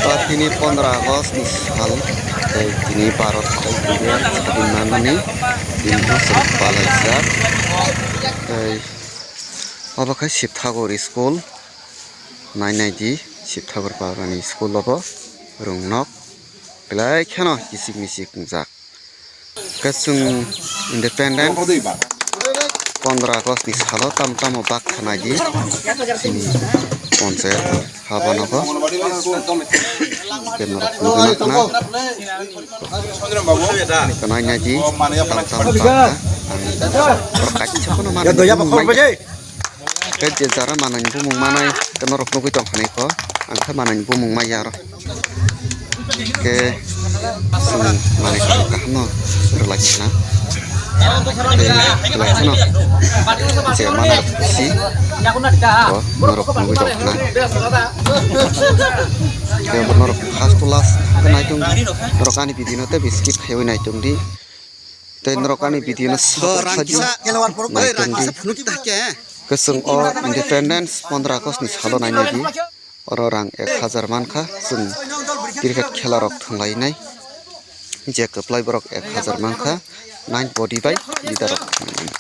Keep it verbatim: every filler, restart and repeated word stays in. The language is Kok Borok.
Tini pondro August ni sal, tei tini Bharat hai India sadin manani din no chwng palaijak. Tei obo khe Sibthagur school, nai nai di, Sibthagur Babarani school obo, rwngnok belai kheno kisik misik wngjak. Khe chwng independent pondro August ni salo tamo tamo bak khanai di chini ponchayat habanogo. Khe norok nugwi mankha na. Khe nai nai di tamo tamo bak kha. Ang borok kaisa phano mani. Khe je jara manwi bumung manai, khe norok nugwi tongkha nai kho, ang khe manwi bumung manya aro. Khe chwng manwi kaham kaham no rwlai khna. Khe belai kheno je manai rok si, bo norok nugwi tongkha na. Khe bo norok first to last khe naitung di, norok ani video no tei skip khaiwi naitung di. Tei norok ani video no subscribe kisa khelwar borok bai nai rang tongdi. Kisa phunuk ta khe. Khe chwng o independence pondro August ni salo nai nai di. Oro rang ek hajar mankha, chwng cricket khela rok thwnglainai. Je kwplai borok ek hajar mankha, nine body bai leader rok thwnglainai.